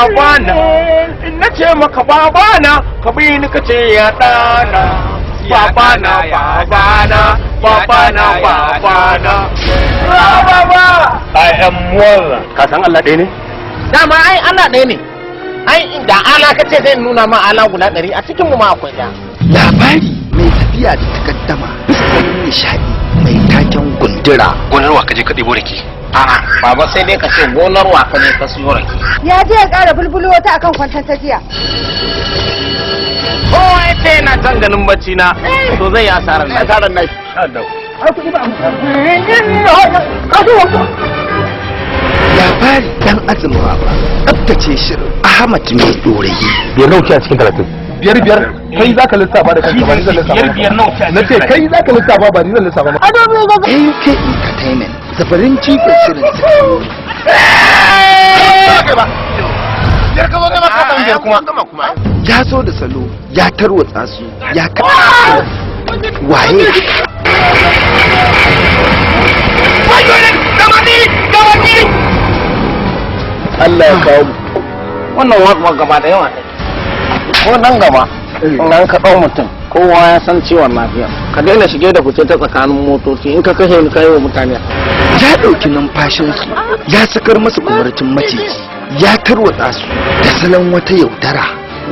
Babana, in na ce maka babana, ka bi ni ka ce ya ɗana. Babana, babana, babana, babana. Baba! I am one. Ka san Allah ɗaya ne? Dama ai Allah ɗaya ne. Ai da ala ka ce zai nuna ma ala guda 100 a cikin mu ma akwai ɗaya. Labari mai tafiya da takaddama bisa salon nishaɗi mai taken Gundura. Gonar wa ka je ka ɗebo rake? A'a, baba, sai dai ka ce gonar wa ka je ka siyo rake. Ya je ya ƙara bulbulo wata akan kwantan ta jiya. Kowa ya ce yana can ganin bacci na, to zai yi asarar nai. Asarar nai. Labari dan azumin baba, tsaftace shirin Ahmad Mai Dorayi. Biyar nawa ce a cikin 30? Biyar biyar, kai zaka lissafa da kanka, ba ni zan lissafa. Biyar biyar nawa ce a Na ce kai zaka lissafa, ba ni zan lissafa ba. AK Entertainment zabarin jifin shirin suka Biyar ka zo kai ma ka samu biyar kuma. Ya zo da salo ya tarwatsa su ya kaɗa waye. Allah ya kawo mu. Wannan waƙa gaba da yawa take. Ko nan gaba, in an ka ɗau mutum, kowa ya san ciwon lafiya. Ka daina shige da fice ta tsakanin motoci, in ka kashe ni ka yi wa mutane. Ya ɗauki numfashinsu ya sakar masu kumarcin maciji, ya tarwatsa su da salon wata yaudara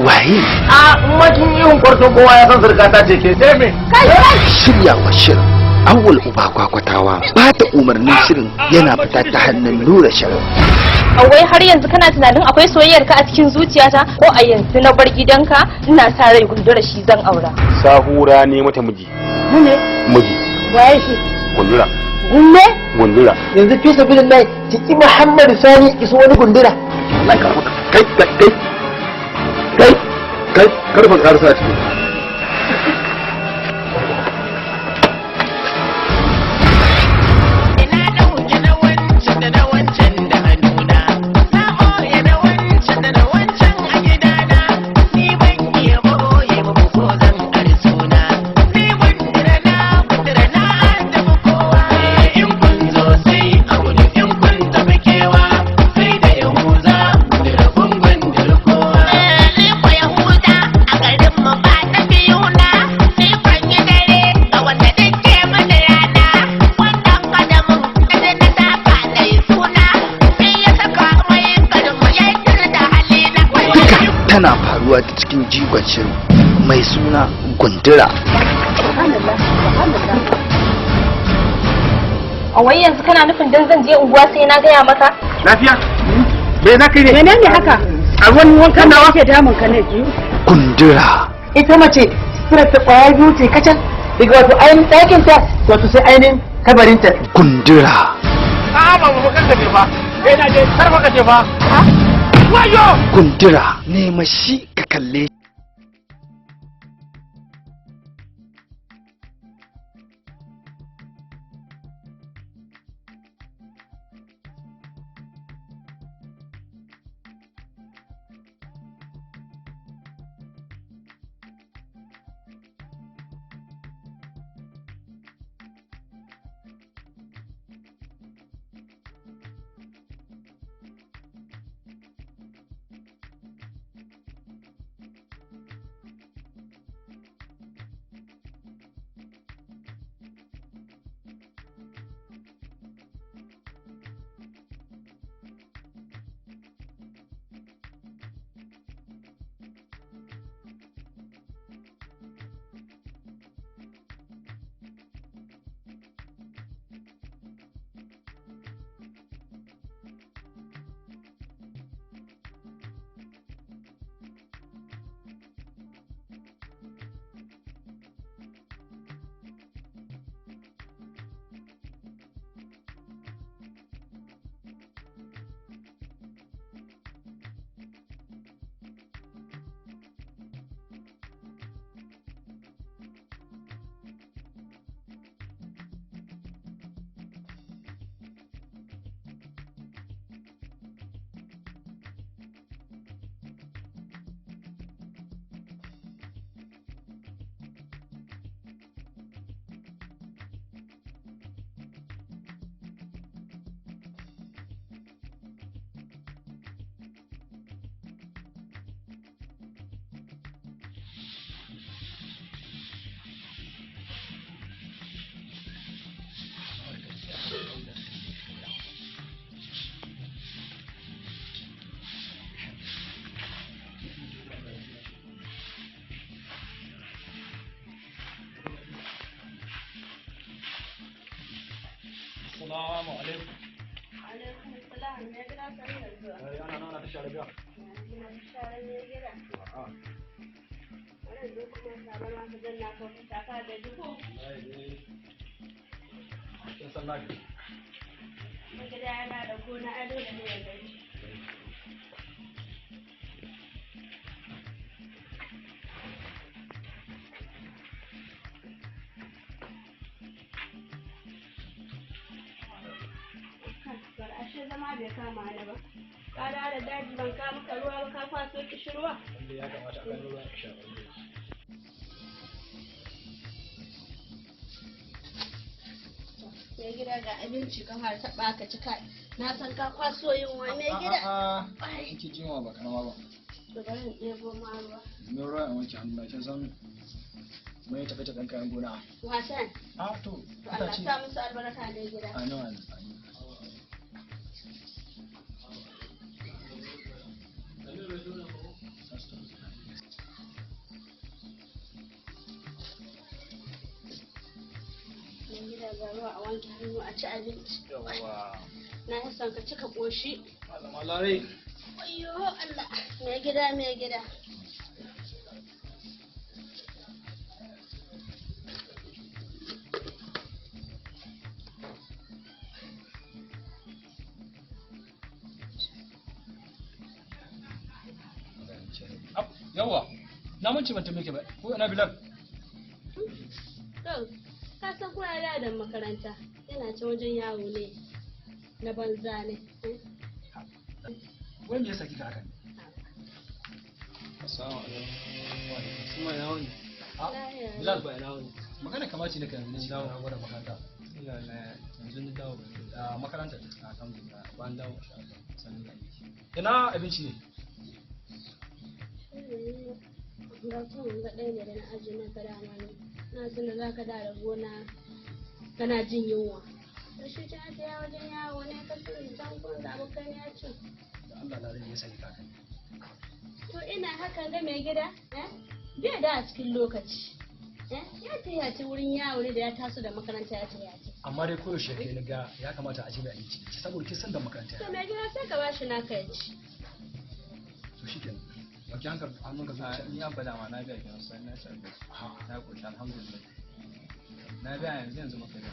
waye. A makin ihun kwarto, kowa ya san zirga ta ce ke sai me. Shiryawa shirin Awwal Uba Kwakwatawa, ba ta umarnin shirin yana fita ta hannun Nura Shirin. Wai har yanzu kana tunanin akwai soyayyar ka a cikin zuciyata? Ko a yanzu na bar gidanka, ina sa rai Gundura shi zan aura. Sahura ne mata miji. Ne? Miji. Waye shi? Gundura. Gumme? Gundura. Yanzu fi sabilillahi ki ki Muhammadu Sani iso wani Gundura. Kai kai kai kai kai, karfa karsa a ciki. Ina ɗauke da wancan da na wancan da hannuna, na ɓoye da wancan da na wancan a gidana, ni ban iya ɓoye muku ko zan arsuna. Ni Gundura na, Gundura na tafi kowa. In kun zo sai a gudu, in kun tafi kewa, sai da Yahuza, Gundura kun gundura kowa. Ni ko Yahuda a garin mu ba ta biyu na, ni ban yi dare ga wanda duk ke mana rana. Wannan kadamin da na taka na yi suna, shi ya saka mai garin mu ya yi da halina. Duka tana faruwa ta cikin jigon shirin mai suna Gundura. Subhanallah, subhanallah. A wai yanzu kana nufin dan zan je unguwa sai na gaya maka? Lafiya? Me za ka yi ne? Menene haka? A ruwan wankan nawa? Ke damun ka ne? Gundura. Ita mace suna ta kwaya biyu ce kacal daga wato ainihin ɗakin ta wato sai ainihin kabarinta. Gundura. A'a ba mu kanka ce fa. Kai na je kar ka ce fa. Wayo! Gundura, nema shi ka kalle. Assalamu alaikum. Alaikum salam, me gida san da zuwa. Ai ana nana ta share biya. Ina share me gida. A'a. Wannan zo kuma sabon wata zanna ko ta ka da duku. Ai dai. Kin san na Me gida yana da gona ado da ne ya gaji. Ashe zama bai kama ni ba. Ka da daji ban ka maka ruwa ba ka kwaso kishirwa. Lalle ya kamata a kan ruwa a sha. Mai gida ga abinci ka fara taɓa ka ci ka na san ka kwaso yunwa mai gida. A'a. Kike jinwa ba karama ba. To bari in ɗebo ma ruwa. Domin ruwa in wanke hannu na kin san mun yi tafe tafen kayan gona. Wasan. A to. To Allah sa musu albarka mai gida. Amin amin. Mai gida ga ruwa a wanke hannu a ci abinci. Yawwa. Na yi son ka cika ƙoshi. Malama Larai. Wayyo Allah. Mai gida mai gida. Yawwa. Na mance ban tambaye ki ba. Ko ina Bilal? To, ka san ko ya da makaranta yana can wajen yawo ne na banza ne. Wai me yasa kika haka? Assalamu alaikum. Kuma ina wuni? Bilal ba ina wuni. Magana kamace ne kan yanzu dawo gwada makaranta. Yanzu ni dawo a makaranta. Alhamdulillah. Ban dawo insha Allah. Sannu da aiki. Ina abinci ne? Ga kuma ga ɗaya ne da na ajiye maka dama ne. Na san da zaka da da gona kana jin yunwa. To shi ta ta ya wajen yawo ne ka sani can kun da abokan ya ce. Da Allah Larai me yasa kika haka? To ina hakan ga mai gida? Eh? Bai da a cikin lokaci. Eh? Ya ce ya ce wurin yawo ne da ya taso da makaranta ya ce ya ce. Amma dai koyaushe kai na ga ya kamata a ji mai abinci saboda kin san da makaranta. To mai gida sai ka bashi naka ya ci. To shikenan. Wanke hankali hannunka zuwa. Ni abba dama na biya kenan sai na ci abinci. Na koshi alhamdulillah. Na biya yanzu yanzu muka biya.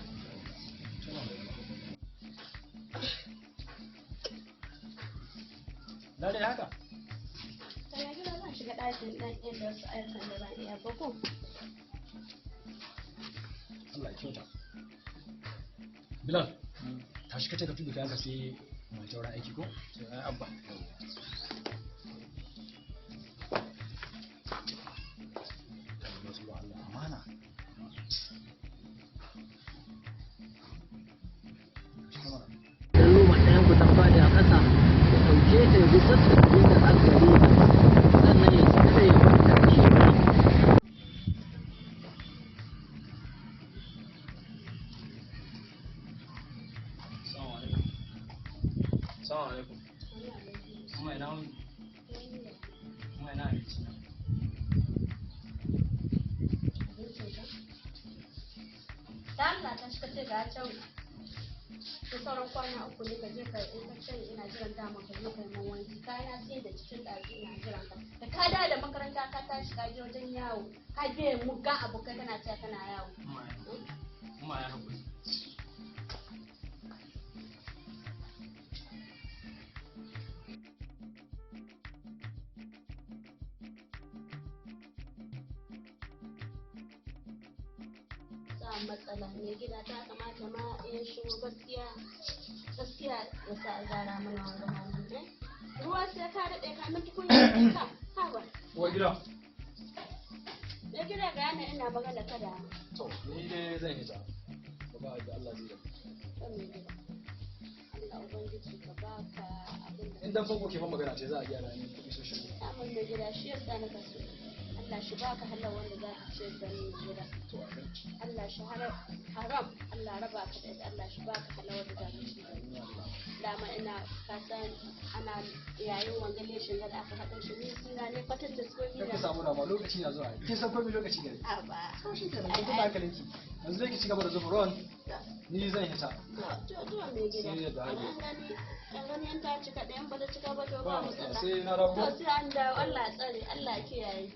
Larai haka? To mai gida zan shiga ɗakin ɗan iya da wasu ayyukan da ban iya ba ko. Allah ya kyauta. Bilal, tashi kace ka tuɓe kayanka sai mai tauran aiki ko? To ai abba. Amana. Dan loma ɗayan ku ta faɗi a ƙasa ya ɗauke ta ya gusar da abin da aka gare ta sannan ya cire ya kwanta da shi. Assalamu alaikum. Assalamu alaikum. Kuma ina wuni? Kuma ina abinci na? Da Allah ta shi ka ce ga can da sauran kwana uku ne ka je ka in ka can ina jiran dama ka zo ka yi min wanki kayana sai da cikin ɗaki ina jiran ka da ka dawo da makaranta ka tashi ka je wajen yawo ka je muggan abokai kana cewa kana yawo. Kuma ya haƙuri. Sa matsala mai gida ta kamata ma in shigo gaskiya gaskiya ya sa a zara mana wanga hannu eh ruwa sai ka daɗe ka min tukunya ka haba Uwar gida. mai gida ga yana ina magana kada To, ni dai zan hita. Ba da Allah zai yi. to mai gida Allah ubangiji ka baka abin da In dan farko ke fa magana ce za a gyara ni kuɗi sun shigo. samun mai gida shi yasa na kaso Allah shi baka halal wanda za ka ciyar da ni mai gida To, amin. Allah shi haram Allah raba ka da ita Allah shi baka halal wanda za ka ci da ni Dama ina kasan ana yayin wanga leshin da aka haɗo shi ni suna ne fatan da soyi Kar ki samu dama, lokaci na zuwa. Kin san komai lokaci gari. A ba. To shi kenan, kun tuna hankalinki. Yanzu zai ki ci gaba da zuba ruwan. Ni zan hita. To mai gida. Sai yadda hali. An gani an ta cika ɗayan ba ta cika ba to ba Ba matsala. sai na dawo. To sai an dawo, Allah ya tsare, Allah ya kiyaye.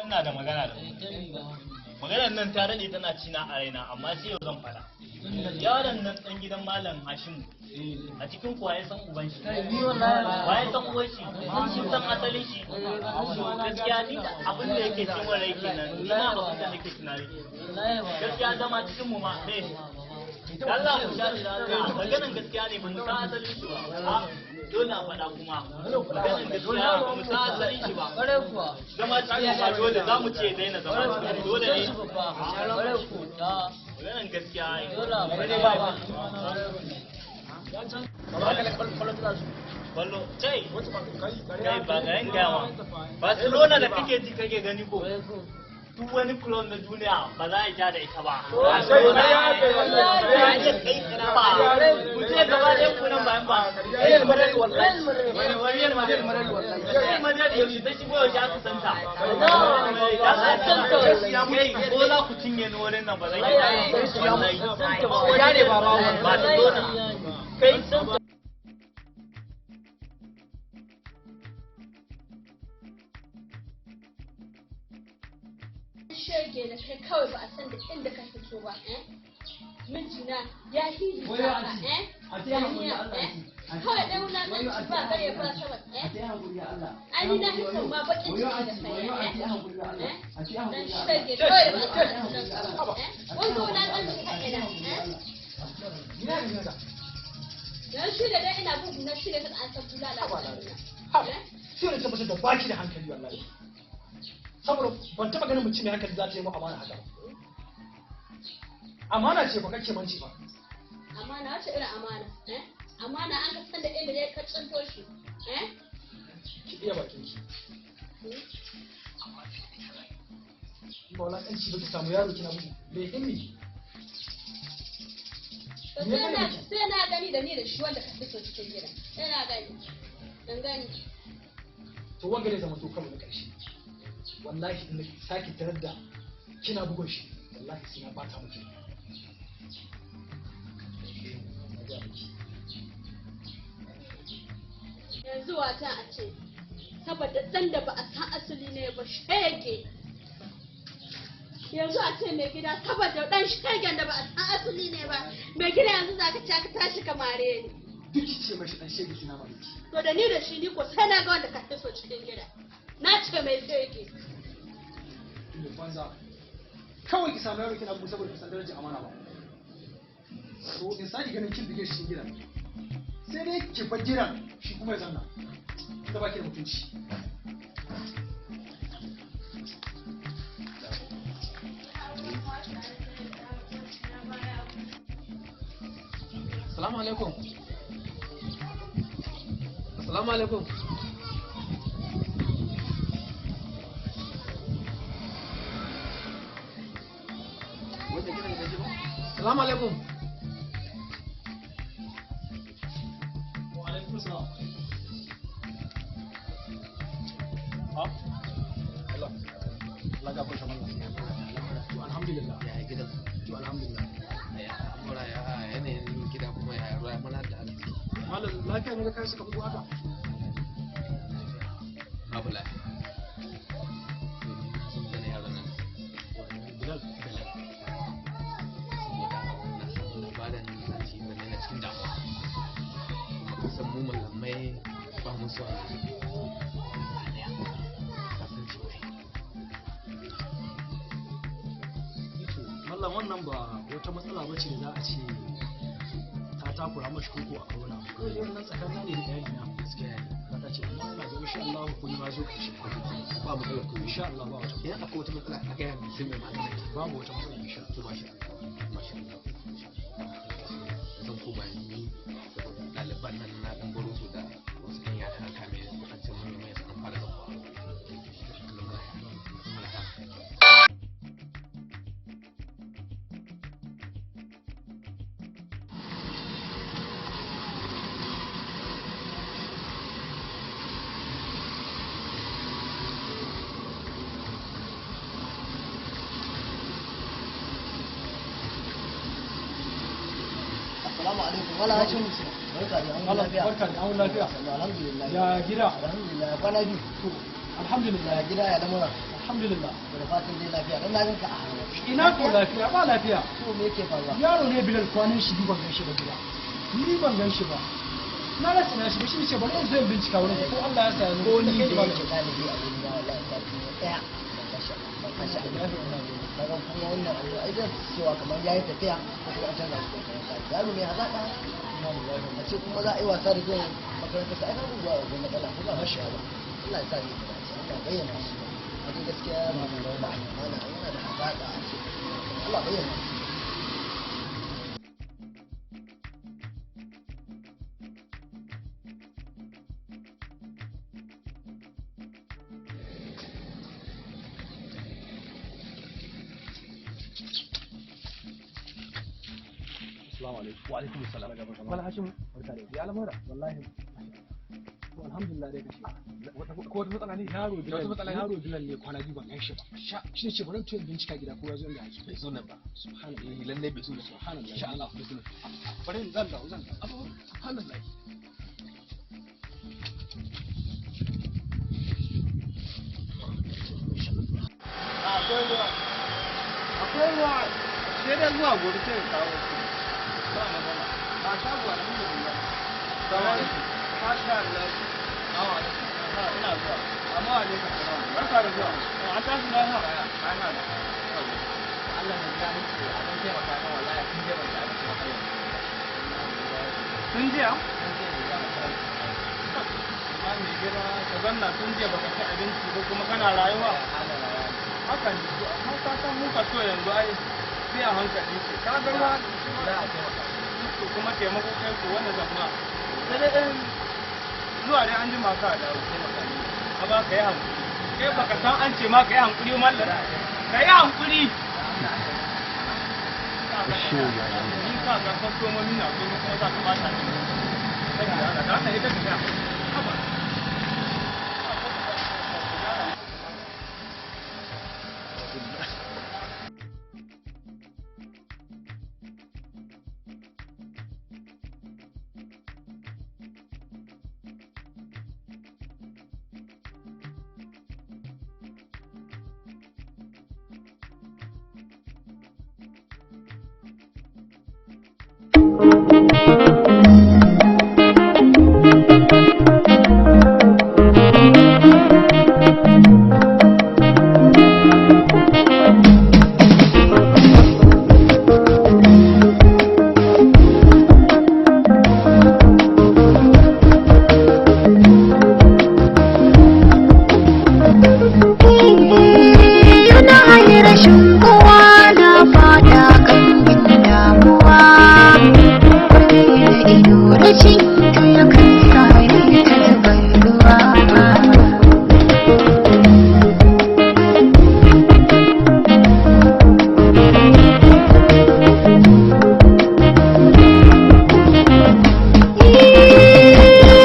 Ina da magana da maganar nan ta daɗe tana cina a raina, amma sai yau zan faɗa. Yaron nan ɗan gidan Malam Hashimu, a cikin kuwa ya san uban shi, wa ya san uwan shi, shi san asalin shi. Gaskiya ni abin da yake cin rai kenan, ni ma abin da nake tunani gaskiya zama cikin mu ma eh Allah ku sha maganan gaskiya ne, ba mu san asalin shi ba. A dole a faɗa kuma maganan gaskiya, ba mu san asalin shi ba. Zama cikin mu ba dole za mu ce daina zama cikin mu, dole ne maganan gaskiya Kwallo, cai, kai ba ga yin gawa. Barcelona da kake ji kake gani ko? Duk wani club na duniya ba za a ja da ita ba. Barcelona ya iya kai ba. Ku ce gaba ɗayan ku nan bayan ba. Real Madrid wallahi. Real Madrid wallahi. Real Madrid yaushe ta shigo, yaushe aka san ta. Kai ko za ku cinye ni wurin nan ba zan yi wallahi. Barcelona. Kai sun Shege da kai kawai ba a san da inda ka fito ba, eh? Mijina ya hiji Wayo ka, anti. eh? Anti, ya haƙuri, Allah, eh? anti. Kawai dai wulaƙanci ba gare ba sama, eh? Ai ni na fi son ma baƙin ciki da kai, eh? Eh? Dan shege kawai ba a san da sunan ka ba, eh? Wanda wulaƙanci ka ina, eh? Dan shi da dai ina bugu na shi da kan an san bulala a hannuna, eh? Sai da tabbatar da baki da hankali wallahi. Saboda ban taba ganin mutum mai hankali za ta yi mu amana haka ba. Amana ce ba kake manci ba. Amana wace irin amana, eh? Amana an ka san da inda ya ka tsinto shi, eh? Ki iya bakin ki. Ba wulaƙanci ba ki samu yaro kina bugu. Bai himmi. To sai na gani da ni da shi wanda ka fito cikin gida. Sai na gani. Dan gani. To wanga ne zama to karo na ƙarshe. Wallahi in na sake tarar da kina bugun shi, wallahi sai na bata miki. Na gaya miki. Yanzu wata a ce saboda dan da ba a san asali ne ba shege. Yanzu a ce mai gida saboda dan shegen da ba a san asali ne ba, mai gida yanzu za ka ci ka tashi ka mare ni. Duk ki ce mashi dan shege kina mare ki. To da ni da shi ni ko sai na ga wanda ka fi so cikin gida. Na ce mai shege. Mai banza. Kawai ki samu yaro kina bugu saboda ki san darajar amana ba. To in sake ganin kin bige shi cikin gidan. Sai dai ki bar gidan shi kuma ya zanna. Ta baki da mutunci. Assalamu alaikum. Assalamu alaikum. Assalamu alaikum. Wa alaikum salam. Ha? Allah. Allah gafarta mana. To alhamdulillah. Ya gidan. To alhamdulillah. Ya al'amura ya yanayin gida kuma ya ruwa mana da arziki. Malam lafiya ne ka kai suka bugu haka? Babu lafiya. Sun gane yaron nan. Bilal. Bilal. Saboda na samu labarin zance da na cikin damuwa. Kuma ka san mu malamai ba mu son hayaniya. Ka san cewa Mallam wannan ba wata matsala ba ce da za a ce ta takura mashi koko a corona. Kawai wannan tsakanin ne da iyali na. Gaskiya ne. Ka ce amma ina ga insha Allah ko ni ma zo karshe. Ba matsalar komai. Insha Allah ba wata. Idan akwai wata matsala a gaya min sai mai magana. Babu wata matsala insha Allah. To masha Allah. Masha Allah. Zan koma ni Alaikum. Wala Hashim. Barka da an lafiya. Barka da an lafiya. Alhamdulillah. Ya gida. Alhamdulillah. Kwana biyu. To alhamdulillah. Ya gida ya lamura. Alhamdulillah. Da fatan dai lafiya. Dan na ganka a hannu. Ina ko lafiya ba lafiya. To me yake faruwa? Yaro ne Bilal kwanan shi ban gan shi ba gida. Ni ban gan shi ba. Na rasa na shi ba shi ne ce bari in zo in bincika wurin ko Allah ya sa ya Ko ni da yake dalibi a wurin wallahi sati ne daya. Ban tashi ban tashi. Kaga kuma wannan abu ai zai cewa kamar yayi tafiya ko kuma an canza shi makaranta. Yaro mai hazaka a ce kuma za a yi wasa da zuwa makaranta sai ai zuwa wajen matsala ko ba mashi ba. Allah ya sa ni da dace Allah ya bayyana shi. A dai gaskiya ba amana yana da hazaka a ce Allah bayyana shi. Assalamu alaikum. Wa alaikum assalam. Wala Hashim. Barka da ya lamura. Wallahi. To alhamdulillah dai kace. Ko wata matsala ne? Yaro Da wata matsala ne? Yaro Bilal ne kwana biyu ban gan shi ba. Shi ne ce bari in to in bincika gida ko ya zo inda ake. Bai zo nan ba. Subhanallah. Eh lalle bai zo nan. Subhanallah. Insha Allah bai zo nan. Bari in zan dawo zan dawo. Abu subhanallah. Akwai ruwa. Akwai ruwa. Sai dai zuwa gobe sai in kawo su. Ba matsala. Ba shago alhamdulillah. Salamu alaikum. Masha Allah. Assalamu alaikum. Ina zuwa. Amma alaikum salam. Barka da zuwa. An tashi lafiya. Ana da. Allah ne ya nace a dan taimaka min wallahi tun je ban ci abinci ba har yanzu. Tun jiya? Tun jiya ne za mu ci abinci. Amma mai gida ka zanna tun jiya baka ci abinci ba kuma kana rayuwa. Haka ne to amma ka san muka so yanzu ai sai a hankali ce. Ka ga ruwa Za a taimaka. To kuma taimako kai ko wanda zamma. Sai dai in zuwa dai an jima ka dawo. A ba ka yi hankuri. Kai baka san an ce ma ka yi hankuri mallam. Ka yi hankuri. Ni ka ga kwastomomi na zo kuma za ka bata ni. Saboda Allah, da Allah ita ka sha. Haba. Rashin kowa na fada kan damuwa da ido rashin ya kan sa ni ta zubar ruwa.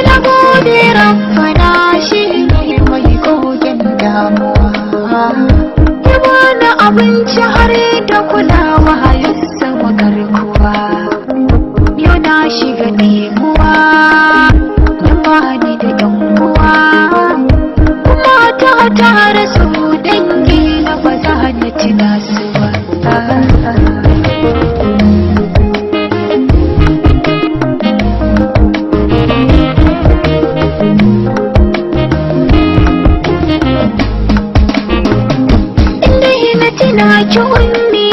Na gode rabbana shi ne mai gogen damuwa. Ya bani abinci har da kulawa ya sama garkuwa. Yau na shiga ɗimuwa, na bani da ɗan uwa. Kuma ta tara su dangi na ba za na tuna su ba. Inda na tuna ki ummi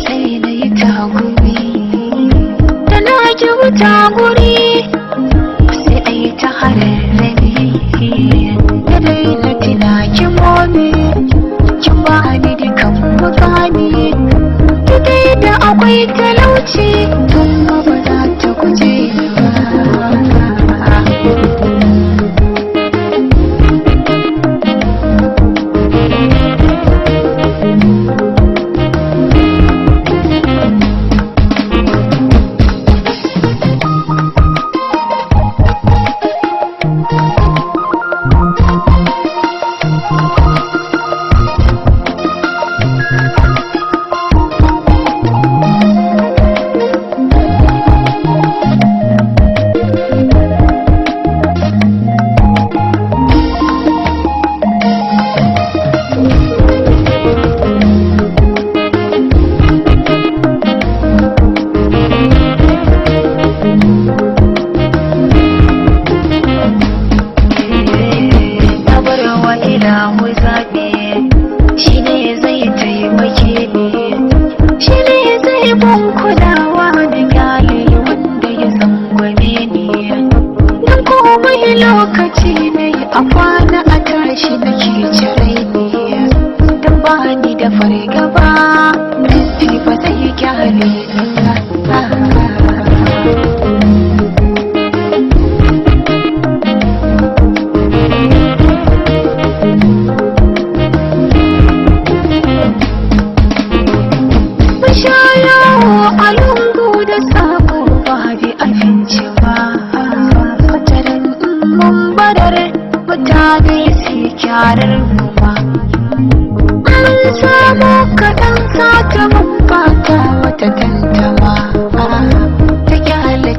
sai na yi tagumi da na ji wuta guri sai a yi ta hararrabe da dai na tuna ki momi kin ba ni dukan mukami ki dai da akwai talauci tun ba za ta guje ni ba.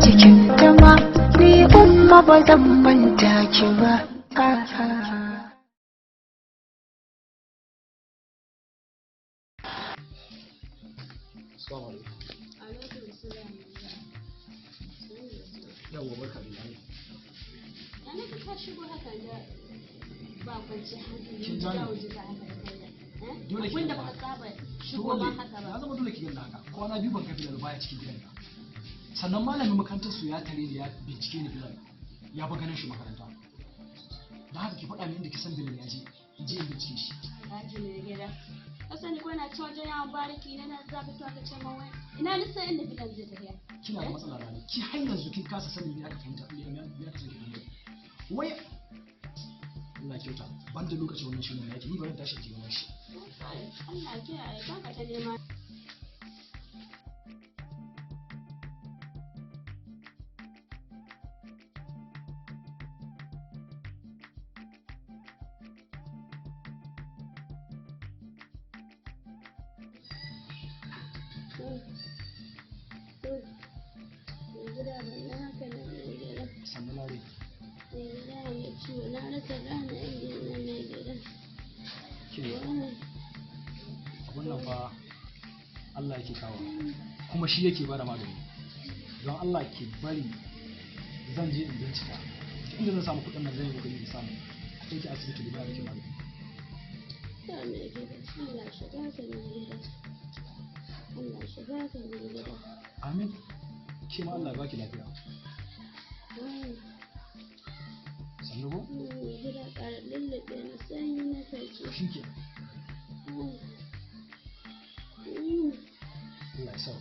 cikin tama, ni umma ba zan manta ki ba. Assalamu alaikum. Yawwa, barka da rana. Na ka shigo haka da ba kwanci hankali Kin gane? da waje ka haka da kai. Dole ki Wanda gane. baka saba shigo ma haka ba. Ya zama dole ki ganna haka. Kwana biyu ban ga Bilal baya cikin gidan nan. Sannan malamin makarantar su ya tare ni, ya bincike ni, Bilal ya ba ganin shi makaranta. Da haka ki faɗa min inda ki san Bilal ya je, in je in bincike shi. Alhaji mai gida. Ka sani ko na ci wajen yawon bariki na na za ka tuwa ka ce man wai ina nisan inda Bilal zai tafiya. Kina da matsala rana. Ki har yanzu kin kasa sanin me aka fahimta, me aka sani fahimta. Wai Allah ya kyauta, ban da lokacin wannan shirin na yake, ni bari in tashi in je neman shi. Allah kiyaye ba ka ta nema. Sannu Lare. Ke abun nan fa Allah yake kawo, kuma shi yake bada magani. Don Allah ki bari zan je in bincika inda zan samu kuɗin nan, zan yi kokari in samu kai ki asibiti da ba miki magani. Amin, ke ma Allah ya baki lafiya. Sannu ko? Shi ke Allah ya sa.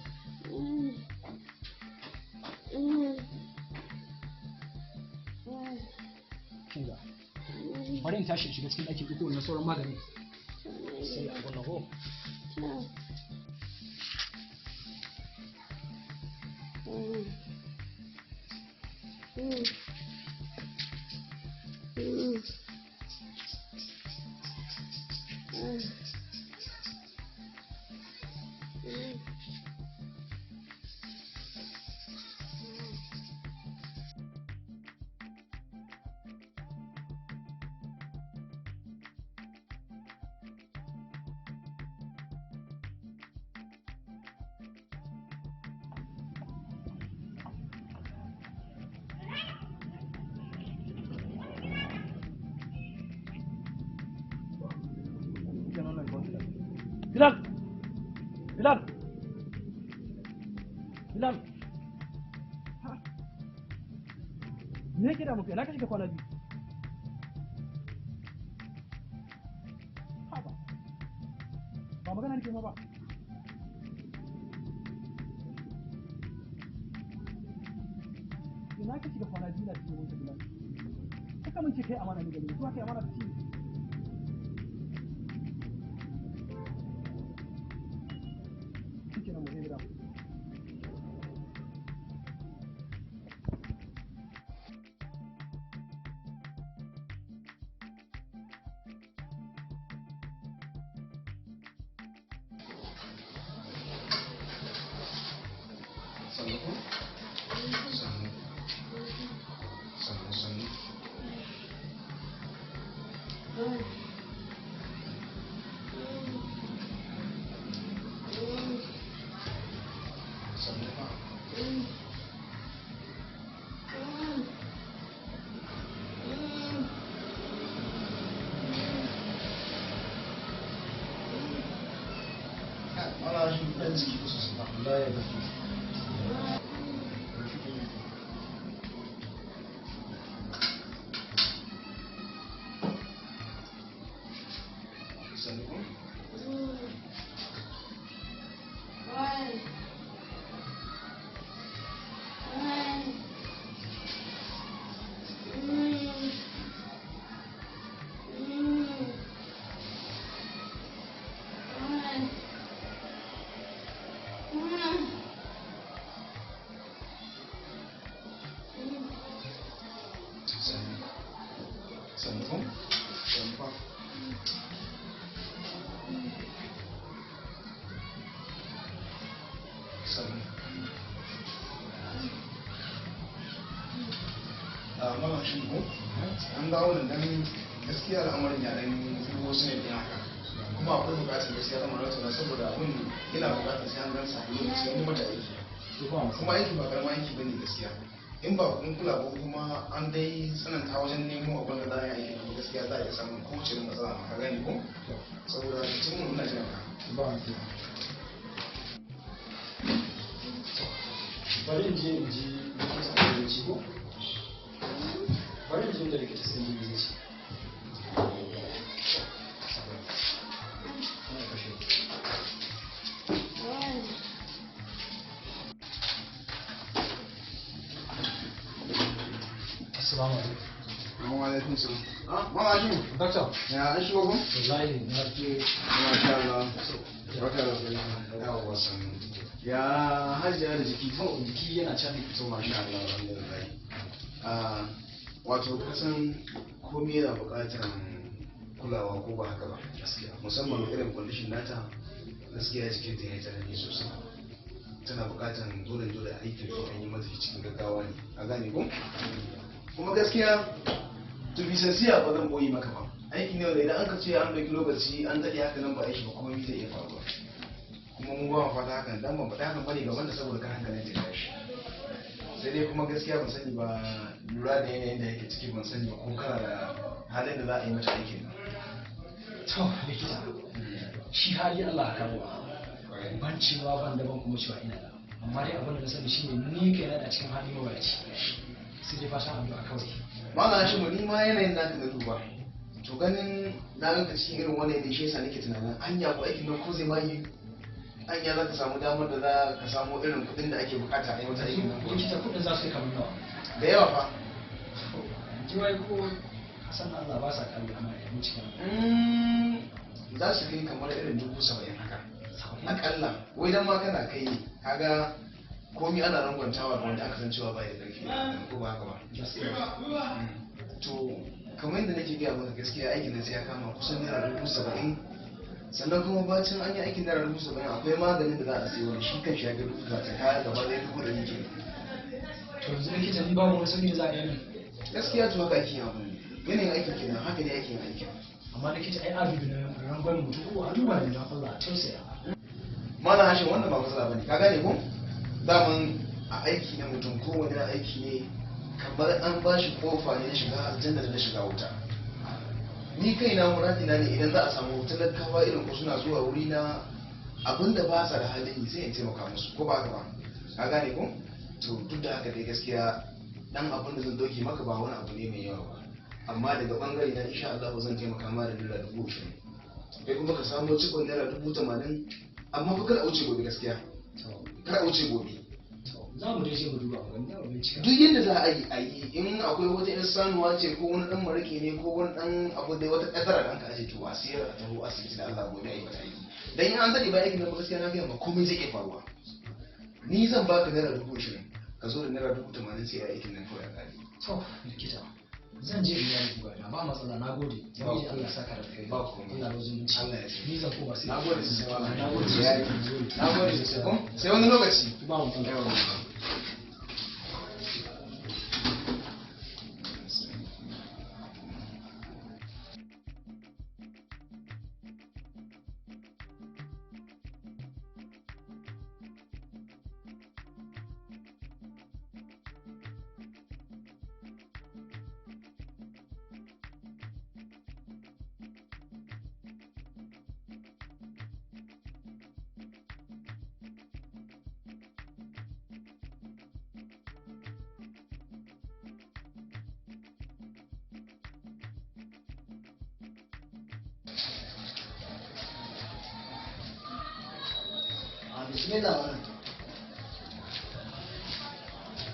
Kin ga, bari in tashi in shiga cikin ɗakin ɗauko wannan sauran maganin sai a wannan ko. Bilal! Bilal! Bilal! Ha? Me yake da muka? Ina ka shiga kwana biyu? Haba. Ba magana nake ma ba. Ina ka shiga kwana biyu na cikin wanka Bilal? Saka mun ce kai amana ne gare ni, kuma kai amana ta ci. Shikenan, mu je gida. Sannu ko? Sannu. Sannu, sannu. Sannu fa. Ana shi ɗan jiki kusa suna. Wallahi ya gaske. Sannu ko? Sannu. Sannu ko? Sannu fa. Sannu. Mama shi ko an dawo da dan gaskiya al'amarin ya dan wasu ne din haka, kuma akwai bukatar gaskiya zama na tuna saboda abun yana bukatar sai an gansa a lokaci an yi mata aiki, kuma aiki ba karamin aiki bane gaskiya. In ba kun kula ba kuma an dai tsananta wajen nemo abin da za a yi aiki na gaskiya, za a iya samun kowace irin matsala ma, ka gane ko? Saboda tun mun ina jiran ka. Ba bari in je in ji likita a zai ko bari in je da likita sai in ji zai ce. Ana kashe. Assalamu alaikum. Wa alaikum salam. Ah, mama shi. Doctor. Ya an shigo ko? Wallahi na je. Masha Allah. Barka da yawa sannu. Ya hajiya da jiki? To jiki yana can. To masha Allah, alhamdulillah. Ah, wato kasan komai yana buƙatar kulawa ko ba haka ba? Gaskiya. Musamman irin condition nata, gaskiya jikin ta yayi tsanani sosai. Tana buƙatar dole dole aikin da an yi mata shi cikin gaggawa ne. A gane ko? Kuma gaskiya to be sincere ba zan boye maka ba. Aiki ne wanda idan an ka ce an ɗauki lokaci an daɗe haka nan ba aiki ba, komai zai iya faruwa. Kuma mu ba mu fata hakan, dan ban faɗi hakan bane gaban da saboda kan hankalin ta tashi. Sai dai kuma gaskiya ban sani ba, lura da yanayin da yake ciki, ban sani ba ko kana da halin da za a yi mata aikin nan. To likita, shi hali Allah ka kawo. Ban cewa ban da ban kuma cewa ina da. Amma dai abin da na sani shine ni kai na cikin hali mawadaci. Sai dai fatan addu'a kawai. Malam Hashimu, ni ma yanayin naka na duba. To ganin na ganka cikin irin wannan yanayi shi yasa nake tunanin anya ko aikin nan ko zai ma yi, anya za ka samu damar da za ka samu irin kuɗin da ake bukata a yi wata aikin nan ko. Likita, kuɗin za su kai kamar nawa? Da yawa fa. Ji wai ko kasan Allah ba sa kallo amma ya wuce kan. Za su kai kamar irin 70,000 haka. Akalla wai dan ma kana kai ne kaga komi ana rangwantawa da wanda aka san cewa ba da ƙarfi, ko ba haka ba? To kamar yadda nake gaya maka, gaskiya aikin nan sai ya kama kusan naira 70,000. Sannan kuma bacin an yi aikin naira 70,000, akwai maganin da za a sayo wani shi kan shi ya ga 30,000, kaya gaba ɗaya 100,000 ke. To yanzu likita, ni babu wani sauki da za a yi min? Gaskiya to haka aikin abu ne, yanayin aikin kenan, haka ne aikin aikin. Amma likita, ai adubi na rangwamen mutum ko a duba ne don Allah a tausaya. Malam Hashim, wannan ba matsala bane, ka gane ko? Daman a aiki na mutum kowane aiki ne kamar an ba shi kofa ne na shiga aljanna da na shiga wuta. Ni kaina muradina ne idan za a samu talakawa irin ku suna zuwa wuri na abinda ba sa da halin yi sai in taimaka musu, ko ba haka ba? Ka gane ko? To duk da haka dai gaskiya dan abin da zan doke maka ba wani abu ne mai yawa ba, amma daga bangare na insha Allah zan taimaka ma da naira 20,000, kai kuma ka samo cikon naira 80,000. Amma fa kar a wuce gobe, gaskiya kar a wuce gobe. Za mu dai je mu duba mu gani, za mu bincika. Duk yadda za a yi a yi, in akwai wata yan sanuwa ce ko wani dan marake ne ko wani dan abu dai wata kadara da an ka aje, to a siyar a taho asibiti da Allah gobe a yi mata aiki. Dan in an dade ba aikin nan ba, gaskiya na gaya ma komai zai iya faruwa. Ni zan baka naira 20,000, ka zo da naira 80,000 sai a yi aikin nan kawai a kare. To likita, zan je in yi buga da ba matsala. Na gode. Ubangiji Allah ya saka da kai. Ba komai. Allah ya zumunci. Allah ya ni zan koma sai. Na gode sosai malam. Na gode Ya yi. sosai. Na gode sosai ko sai wani lokaci. Ba matsala. A bismillah wannan.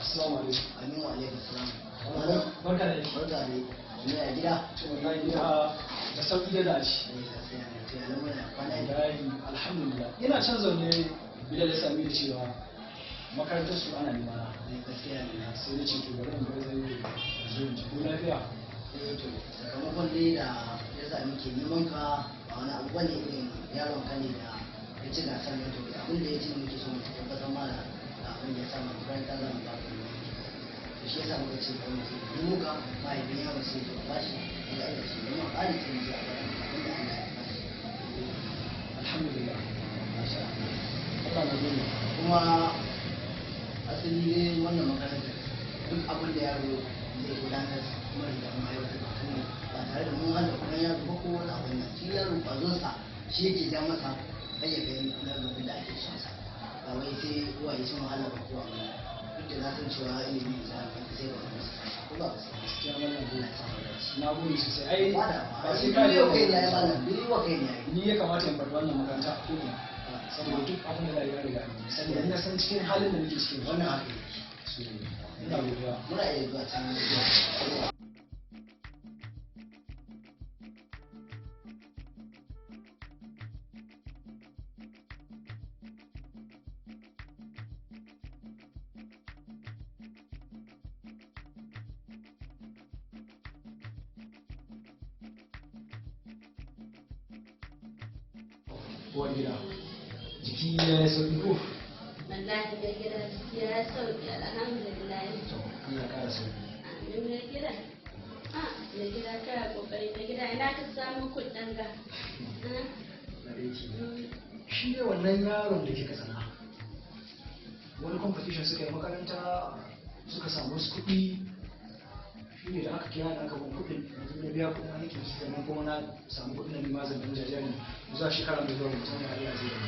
Assalamu alaikum. Amin wa alaikum salam. Barka da aiki. Barka da wani a gida. To wallahi gida da sauki da dace. Wallahi alhamdulillah. Ina can zaune Bilal ya sami da cewa makarantar su ana nema na. Gaskiya ne. Sai na ce to bari in bar zai zo in ji ko lafiya. Eh to sakamakon dai da ya sa muke neman ka ba wani abu bane, irin yaron ka ne da ya ci gasar ne. To abin da ya ci muke so mu tabbatar ma da abin da ya samu makaranta za mu ba ka ne. To Shi yasa muka ce bari mu zo mu muka mahaifin yaro sai zo ba shi ya ga shi ne ma ƙari sai mu je a gwada abin da Allah ya ba shi. Alhamdulillah. Masha Allah. Allah na gode. Kuma asali ne wannan makarantar duk abin da yaro zai gudanar kuma da mun aiwatar ba kan ba tare da mun hana kuma yaro ba ko wani abin nan, shi yaro kwazonsa shi yake ja masa har ya kai lalabin da ake son sa, ba wai sai uwaye sun wahala ba ko abin nan. Duk da na san cewa ilimi yanzu an kai sai ba mu ko ba su Gaskiya wannan Allah ya samu dace. Na gode sosai. Ai ba ba sai ka yi kai ne malam, ni wa kai ne. Ni ya kamata in bar wannan makaranta a ko'ina. Saboda duk abin da za a yi ya riga an yi. Saboda ina san cikin halin da muke ciki. Wannan haka yake. So ina godiya. Muna iya zuwa can zuwa. Uwar gida. Jiki ya yi sauƙi ko? Wallahi mai gida jiki ya sauki, alhamdulillah. Allah ya ƙara sauƙi. Amin mai gida. Ah, mai gida kana kokari mai gida, ina ka samu kuɗin ga. Ah, Na aiki. Shi ne wannan yaron da kika sana. Wani competition suka yi makaranta suka samu wasu kuɗi, shi ne da aka kira da aka ban kuɗin, yanzu na biya kuɗin aiki sannan kuma na samu kuɗin da nima zan jajjari zuwa shekara mai zuwa mutum da Allah zai yi.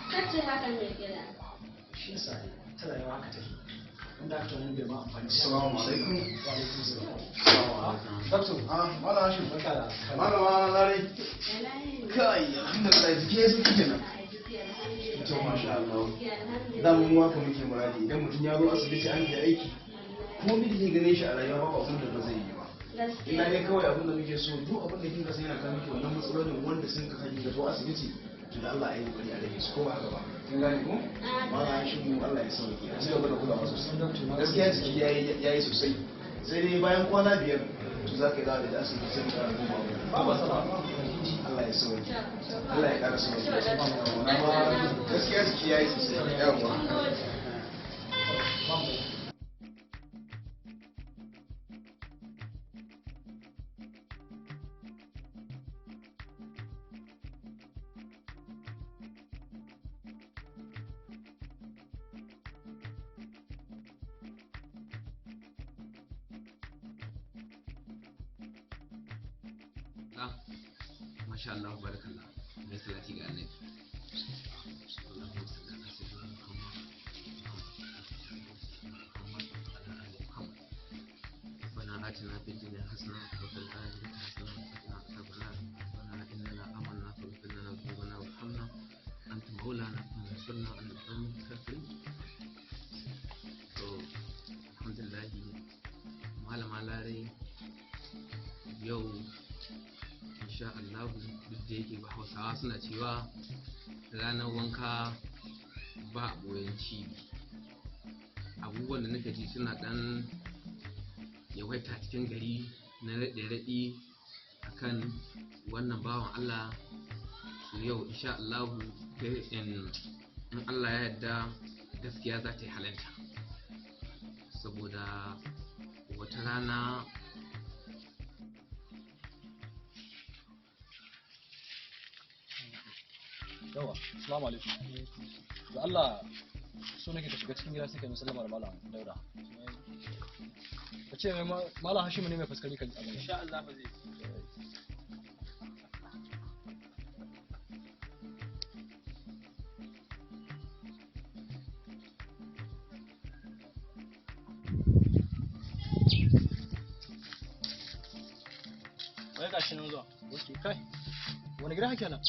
Kace haka mai gida. Shi yasa ta rayuwa haka take. Wanda aka tunanin bai ma amfani. Assalamu alaikum. Wa alaikum salam. Assalamu alaikum. Doctor. Ah, Malam Hashim. Barka da. Malama Larai. Kai, alhamdulillah jiki ya sauki kenan. To masha Allah. Da mu haka muke muradi idan mutum ya zo asibiti an kai aiki. Komai da ke ganin shi a rayuwa ba abin da ba zai yi ba. Illa dai kawai abin da muke so duk abin da kin ga sai yana kawo miki wannan matsalolin wanda sun ka kai ga zo asibiti, to da Allah ya yi kokari a rage su, ko ba haka ba. Kin gane ko? Malam Hashim, Allah ya sauke. A ci gaba da kulawa sosai. Gaskiya jiki yayi yayi sosai. Sai dai bayan kwana 5 to za ka yi dawo da asibiti sai mu ƙara dubawa. Ba matsala. Allah ya sauke. Allah ya ƙara sauke. Amma gaskiya jiki yayi sosai. Yawwa. Ah, masha Allah, barakallah. Mai salati ga annabi. Allahumma salli ala sayyidina Muhammad. Muhammad wa ala ali Muhammad. ربنا آتنا في الدنيا حسنة وفي الآخرة حسنة وقنا عذاب النار. ربنا إننا آمنا فاغفر لنا ذنوبنا وارحمنا أنت مولانا فانصرنا على القوم الكافرين. To, alhamdulillah, malama Larai, yau insha Allah, duk da yake ba Hausawa suna cewa ranar wanka ba a boyen cibi, abubuwan da nake ji suna dan yawaita cikin gari na raɗe-raɗi akan wannan bawan Allah. Su yau insha Allah, in Allah ya yarda, gaskiya za ta yi halinta, saboda wata rana Yawa, assalamu alaikum. Da Allah so nake ka shiga cikin gida sai ka yi musallama da Malam Dauda. Ka ce mai Malam Hashim ne mai fuskari kan abin. Insha Allah ba zai. Wai gashi nan zuwa. Okay, kai. Wani gida kake nan?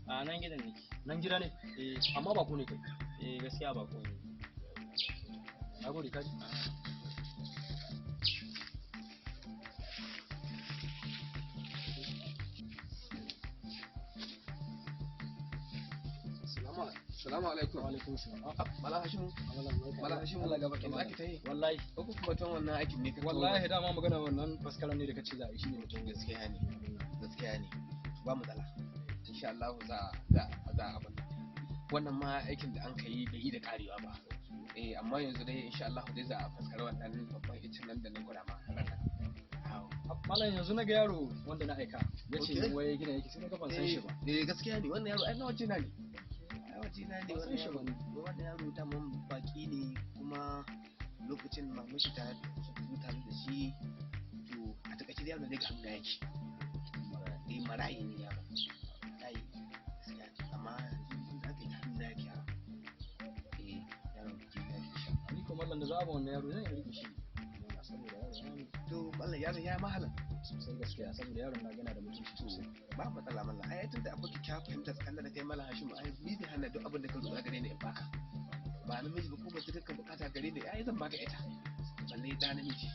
A nan gidan nake. Nan gida ne? Eh. Amma ba ku ne kai. Eh, gaskiya ba ko ne. Na gode kai. Salamu alaikum. Wa alaikum salam. Mala Hashimu. Mala Hashimu. Allah gaba Ina ake ta yi? Wallahi. Ko kuma batun wannan aikin ne ka taho? Wallahi dama magana wannan faskaran ne da kace za a yi shine mutum. Gaskiya ne. Gaskiya ne. Ba matsala. Insha Allah za za za a abin. Wannan ma aikin da an kai bai yi da karewa ba. Eh, amma yanzu dai insha Allah dai za a faskara wannan babban icen nan da na gwada ma ranar. Malam, yanzu na ga yaro wanda na aika ya ce wai gidan yake, sai na ga ban san shi ba. Eh, gaskiya ne, wannan yaro ai na waje na ne. Ai waje na ne. Ban san shi ba ne. Wannan yaro da mun baki ne, kuma lokacin mamashi ta zo tare da shi. To a takaice dai yaro ne ga hannu yake. Eh, marayi ne yaro. Marayi gaskiya, amma yanzu da aka yi hannu yake yaro. Eh, yaron ki ya shi. Ni ko mallam da za a ba wannan yaro zan iya rike shi. Saboda yaro ya ne. To mallam, yaron ya mahala. Sosai gaskiya, saboda yaron na gana da mutunci sosai. Ba matsala mallam, ai tunda akwai kyakkyawar fahimta tsakanin da kai mallam Hashim, ai ni zai hana duk abin da ka roƙa gare ni in baka. Ba namiji ba ko mace kakka bukata gare ni ai zan baka ita. Balle da namiji.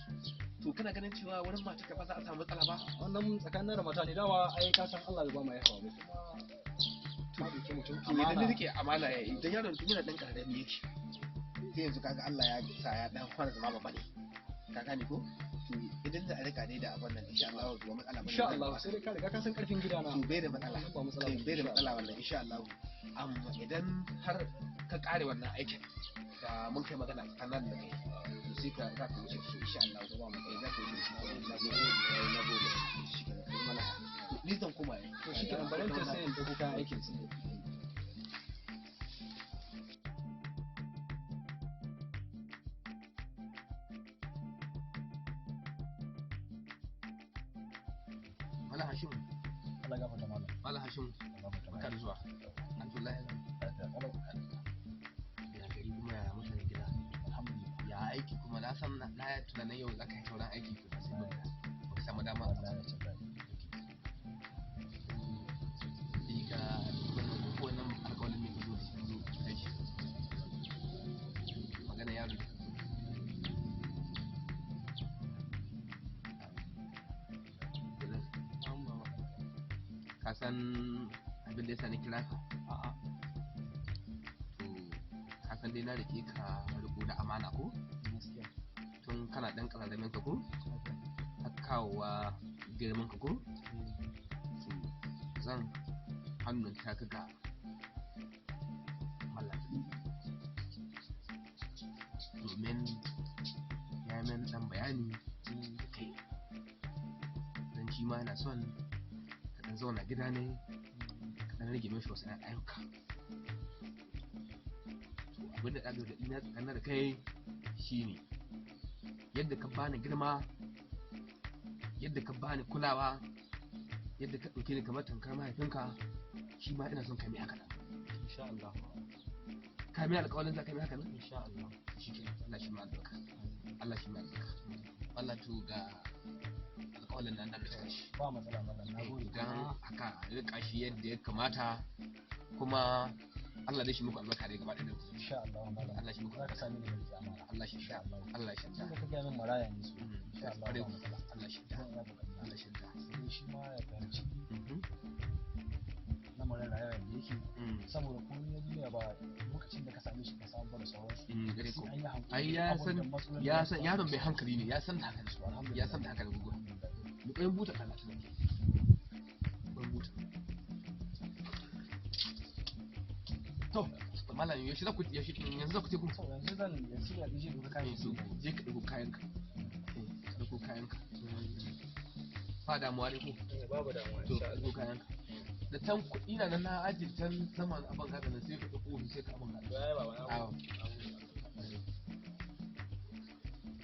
To kana ganin cewa wurin mata ka ba za a samu matsala ba? Wannan tsakanin da mata ne dawa, ai ka san Allah bai ba mu haihuwa ba kuma ka ɗauki mutum To idan na rike amana ya idan yaron tun yana dan karami yake. Sai yanzu kaga Allah ya sa ya dan fara zama babba ne. Ka gane ko? To idan za a rika dai da abin nan insha Allah ba matsala ba. Insha Allah, sai dai ka riga ka san karfin gidana. To bai da matsala. Ba matsala. Eh, bai da matsala wannan insha Allah. Amma idan har ka kare wannan aikin da mun kai magana tsakanin da kai, to sai ka za ka wuce shi insha Allah, ba mu za ka wuce shi. Na gode, na gode. Shi kenan kai mana. Ni zan koma ne. To shi kenan, bari ta sai in dauko kayan aikin su. Malam Hashim. Allah gafarta malam. Malam Hashim. Barka da zuwa. Abdullahi. Ya gari kuma ya mutane gida. Alhamdulillah. Ya aiki kuma na san na yi tunanin yau za ka yi sauran aiki kuma sai baka samu dama. Ni ka wannan ko wannan alƙawarin ne ka zo da shi zo kai shi. Magana yaro. Ka san abin da ya sa ni kira ka? A'a. To ka san dai na rike ka riko da amana ko? Gaskiya. Tun kana ɗan ƙararramin ka ko? Har kawowa girman ka ko? To zan hannunta ka ga Mallam. Domin ya min ɗan bayani da kai. Don shi ma yana son ka ɗan zauna gida ne, ka ɗan rage mishi wasu ɗan ayyuka. To abin da ɗaga ina tsakanin da kai shine yadda ka bani girma, yadda ka bani kulawa, yadda ka ɗauke ni kamar tamkar mahaifinka, shi ma ina son ka mai haka nan. Insha Allah. Ka mai alƙawarin za ka mai haka nan? Insha Allah. Shi ke Allah shi ma albarka. Allah shi ma albarka. Allah to ga alƙawarin nan da ka shi. Ba matsala mallam, na gode. Don haka rika shi yadda ya kamata, kuma Allah zai shi muku albarka dai gaba ɗaya. Insha Allah malam. Allah shi muku Za ka sami ni da amana. Allah shi Insha Allah. Allah shi Tunda ka gaya min maraya ne su. Insha Allah ba matsala. Allah shi Zan iya kokari. Allah shi Sai shi ma ya fahimci lamarin rayuwa yadda yake, saboda komai na duniya ba lokacin da ka same shi ka samu ba da sauransu. Gare ko Sai an yi hankali ai ya abun san da matsalolin ya da san su yaron mai hankali ne, ya san da haka ne, ya san da haka ne gugu mu koyin buta kana tunani koyin buta. To malam, yaushe za ku yaushe yanzu za ku je ku? Yanzu zan yanzu ya je duka kayan su. Je ka ɗauko kayan ka. Eh, ka ɗauko kayan ka, ba damuwa dai ko? Babu damuwa. To ka ɗauko kayan ka da can kuɗi na nan na ajiye can saman abin haka nan, sai ka ɗauko su sai ka abin haka. Yayi baba, na Awo.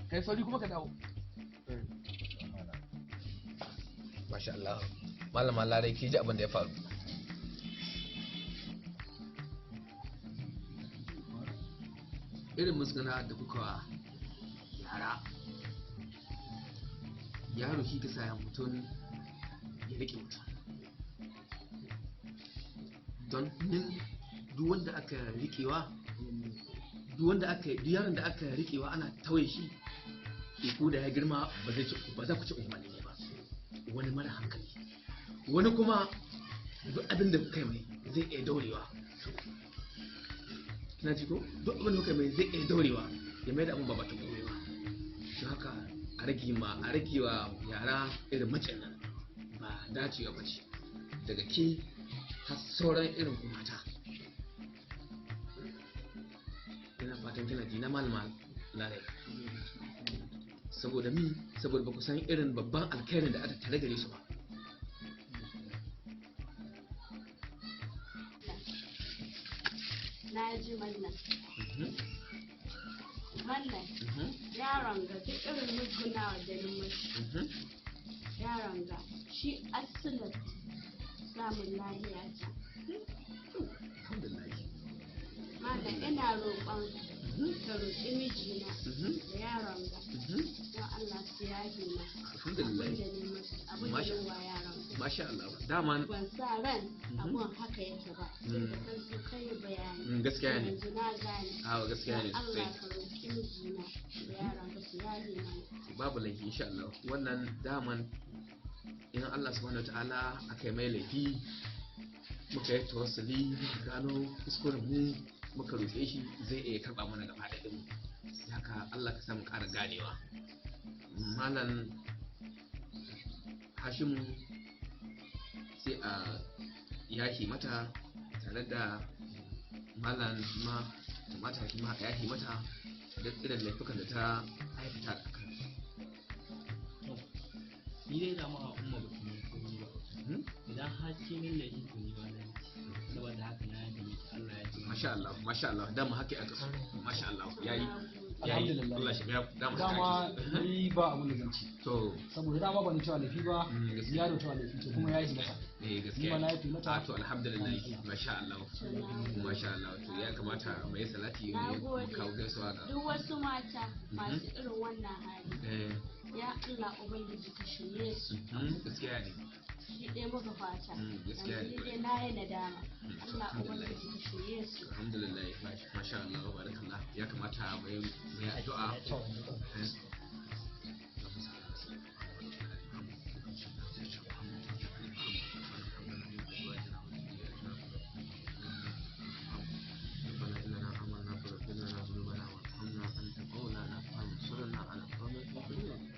Kai sauri kuma ka dawo. Masha Allah. Malama Larai, ki ji abin da ya faru. Irin musgana da kuka wa yara. Yaro shi ka sa mutum ya riƙe mutum. Don nin duk wanda aka riƙewa, duk wanda aka duk yaron da aka riƙewa ana tauye shi, to ko da ya girma ba zai ci ba, za ku ci umarni ne ba. Wani mara hankali, wani kuma duk abin da kuka yi mai zai iya daurewa. Kina ji ko? Duk abin da kuka yi mai zai iya daurewa ya mai da abin ba batun komai ba. Don haka a rage ma a rage wa yara irin macen nan, ba dacewa ba ce daga ke har sauran irin ku mata. Ina fata Fatan kina ji na malama Larai. Saboda mi, saboda ba ku san irin babban alkhairin da aka tare gare su ba. Na ji mallam. Mallam, yaron ga duk irin musgunawa da ni mashi. Yaron ga shi asalin samun lahiya ta. Alhamdulillah. Malam, ina roƙon ka roƙi mijina da yaron ga. Don Allah su yafe ma. Alhamdulillah. Abin da ni masu, abin da ni wa yaron ga. Masha Allah. Dama Ban sa ran abun haka yake ba. Sai da ka zo ka yi bayani. Gaskiya ne. Yanzu na gane. Ah, gaskiya ne Don Allah sosai. ka roƙi mijina da yaron ga su yafe mana. Babu laifi insha Allah. Wannan daman in Allah subhanahu wataala aka yi mai laifi, muka yi tawassuli, muka gano kuskuren mu, muka roƙe shi, zai iya karɓa mana gaba ɗaya mu. Haka Allah ka samu ƙara ganewa. Malam Hashimu, sai a yahi mata, tare da malam ma mata ma a yahi mata da irin laifukan da ta aikata a kan. Ni dai da ma umma ba ki yi komai ba. Idan har kin min laifi, to ni ma na yi. Saboda haka na yafe miki, Allah ya ji. Masha Allah, masha Allah, dama haka aka so. Masha Allah, yayi yayi. Alhamdulillah. Allah shi biya, dama haka Dama ake so. ni ba abun da zan ci. To. Saboda dama ban cewa laifi ba, ya da cewa laifi to kuma ya yi mata. Eh, gaskiya. Ni ma na yafe mata. Ah, to alhamdulillah, masha Allah. Masha Allah, to ya kamata mu yi salati Na mu gode. kawo gaisuwa ga. Duk wasu mata masu irin wannan hali. Ya Allah Ubangiji ka shirye su. Gaskiya ne. Shi ɗaya muka fata. Gaskiya ne. Yanzu ni dai na yi nadama. To, Allah alhamdulillah. Ubangiji ka shirye su. Alhamdulillah, masha Allah, barakallah. Ya kamata mu yi addu'a. ربنا إننا آمنا فاغفر لنا ذنوبنا وارحمنا أنت مولانا فانصرنا على القوم الكافرين.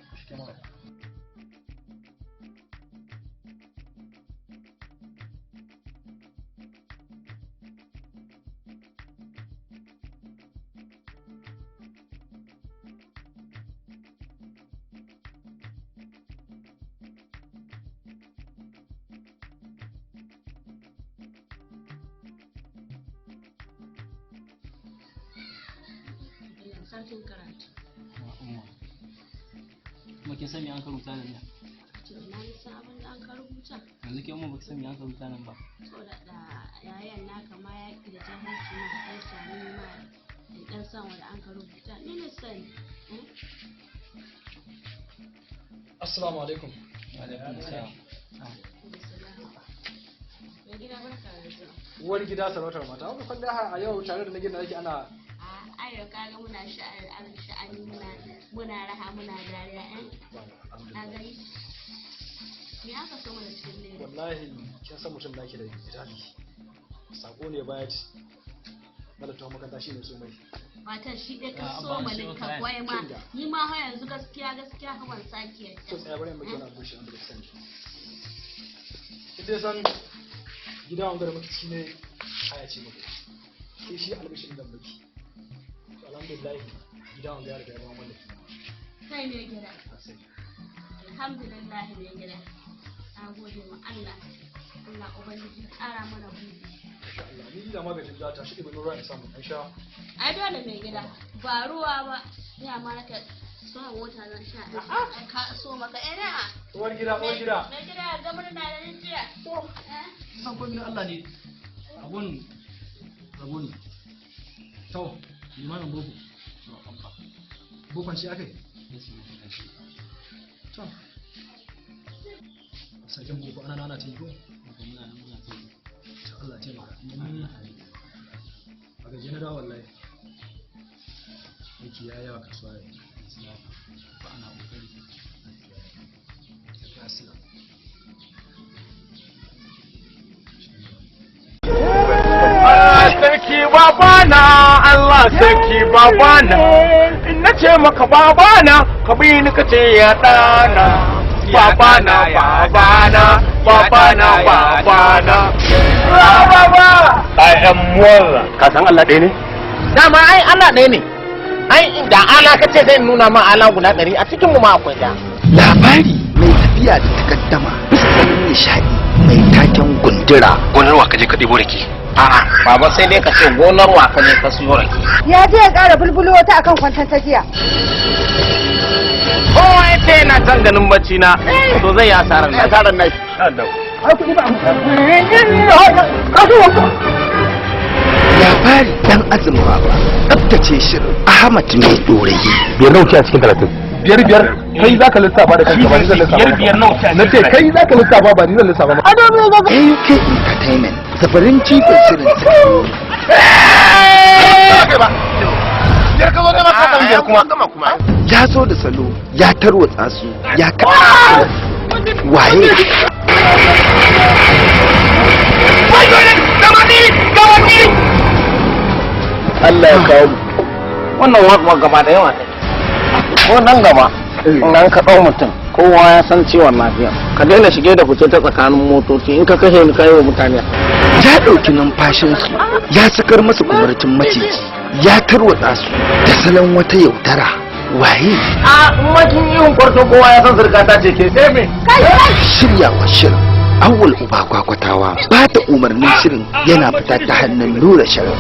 Allah sarkin karatu. Umma, kuma kin san me an rubuta nan ne? To ina ni san abin da an ka rubuta. Yanzu ke umma baki san me an rubuta nan ba? To da yayan naka ma ya ƙi da jahilci na ɗan sami ma in ɗan san wanda an ka rubuta. Ni na sani. Assalamu alaikum. Wa alaikum assalam. Mai gida, barka da zuwa. Uwar gida, sarautar mata. Wani kwalliya a yau tare da na gina yake ana. Ayo, kaga muna sha'ani, muna raha, muna dariya, eh, ka gani me aka so mana cikin leda? Wallahi kin san mutum naki da jali. Sako ne baya ci. Malata makaranta shine so mai. Matan shi ɗaya ka Ah, so ban mana siyo ka kayan. kwai ma Kinga. ni ma har yanzu gaskiya gaskiya ka ban sake yadda. To tsaya, bari in miki wani abu shi wanda ba ki sani. Kin dai san gida wanga da muke ci ne haya ce muke. Sai shi albishin da muke. To alhamdulillah, gida wanga ya riga ya zama mallaki. Kai ne gida, alhamdulillah mai gida, na gode ma Allah. Allah ubangiji ya ƙara mana buɗi. Masha Allah, ni da ma bai tafi ta shi ɗiban ruwa in samu ɗan sha. Ai dole mai gida, ba ruwa ba ya ma naka so mota zan sha ka so maka ina. Uwar gida, uwar gida. Mai gida, ga murna da ni jiya. Eh? San komai na Allah ne, abun rabo ne. To, limamin boko. Bokon shi akai? To. Sarkin boko ana nana ta yi ko? Muna nan muna ta yi. To Allah taimaka. A gaje na dawo wallahi. Aiki ya yawa kasuwa yanzu. Ba ana kokari. Tafi asila. Allah sarki babana, Allah sarki babana, in na ce maka babana ka bi ni, ka ce ya ɗana babana, babana, babana, babana, baba. I am Ka san Allah ɗaya ne? Dama ai Allah ɗaya ne. Ai da ala ka ce zai nuna ma ala guda 100 a cikin mu ma akwai ɗaya. Labari mai tafiya da takaddama bisa salon nishaɗi mai taken Gundura. Gonar wa ka je ka ɗebo rake? A'a baba, sai dai ka ce gonar wa ka je ka siyo rake. Ya je ya ƙara bulbulo wata akan kwantan ta jiya. Kowa ya ce yana can ganin bacci na, to zai yi asarar nai. Asarar nai. Labari dan azumin baba, tsaftace shirin Ahmad Mai Dorayi. 5 nawa ce a cikin 30? 5 5, kai zaka lissafa da kanka, ba ni zan lissafa. 5 5 nawa ce a Na ce kai zaka lissafa, ba ni zan lissafa ba. AK Entertainment zabarin jifin shirin suka Biyar ka zo ne ma ka samu biyar kuma. Ya zo da salo ya tarwatsa su ya kaɗa waye. Allah ya kawo mu. Wannan waƙa gaba da yawa take. Ko nan gaba in an ka ɗau mutum, kowa ya san ciwon lafiya. Ka daina shige da fice ta tsakanin motoci, in ka kashe ni kai wa mutane. Ya ɗauki numfashinsu ya sakar masu kumarcin maciji ya tarwatsa su da salon wata yaudara waye. A makin ihun kwarto, kowa ya san zirga ta ce ke sai me. Shiryawa shirin Awwal Uba Kwakwatawa, ba ta umarnin shirin yana fita ta hannun Nura Shirin.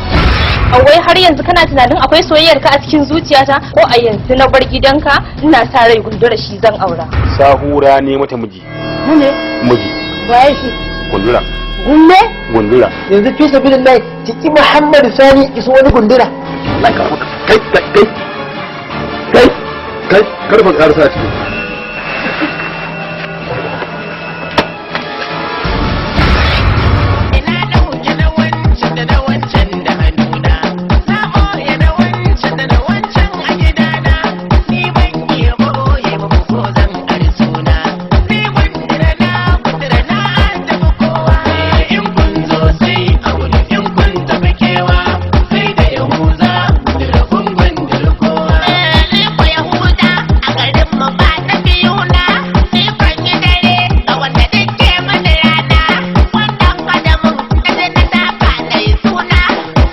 A wai har yanzu kana tunanin akwai soyayyar ka a cikin zuciyata? Ko a yanzu na bar gidanka, ina sa rai gundura shi zan aura. Sahura ne mata miji. Ne? Miji. Waye shi? Gundura. Gumme? Gundura. Yanzu fi sabilillahi ciki Muhammadu Sani iso wani gundura. Kai kai kai kai kai, karfa karsa a ciki. Na ɓoye na wancan da na wancan a gidana. Ni ban iya ɓoye muku ko zan ari suna. Ni gundura na gundura na tafi kowa. In kun zo sai a wuri, in kun tafi kewa. Sai da Yahuza gundura kun gundura kowa. Ni ko Yahuza a garin mu ba ta biyu na. Ni kan yi dare ga wanda duk ke mani rana. Wannan kadamin da na taka na yi suna.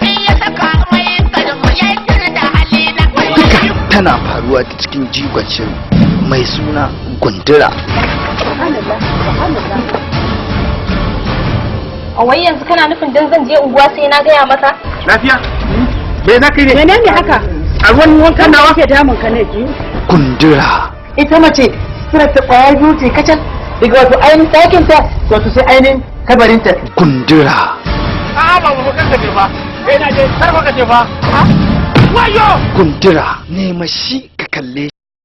Shi ya saka mai garinmu ya yi da halina. Duka tana faruwa ta cikin jigon shirin mai suna Gundura. Subhanallah, subhanallah. A wai yanzu kana nufin dan zan je unguwa sai na gaya maka? Lafiya? Me za ka yi ne? Menene haka? A ruwan wankan nawa? Ke damun ka ne? Gundura. Ita mace suna ta kwaya biyu ce kacal daga wato ainihin ɗakinta wato sai ainihin kabarinta. Gundura. A'a ba mu kanka ce ba. Kai na je kar ka ce ba. Wayo! Gundura, nema shi ka kalle.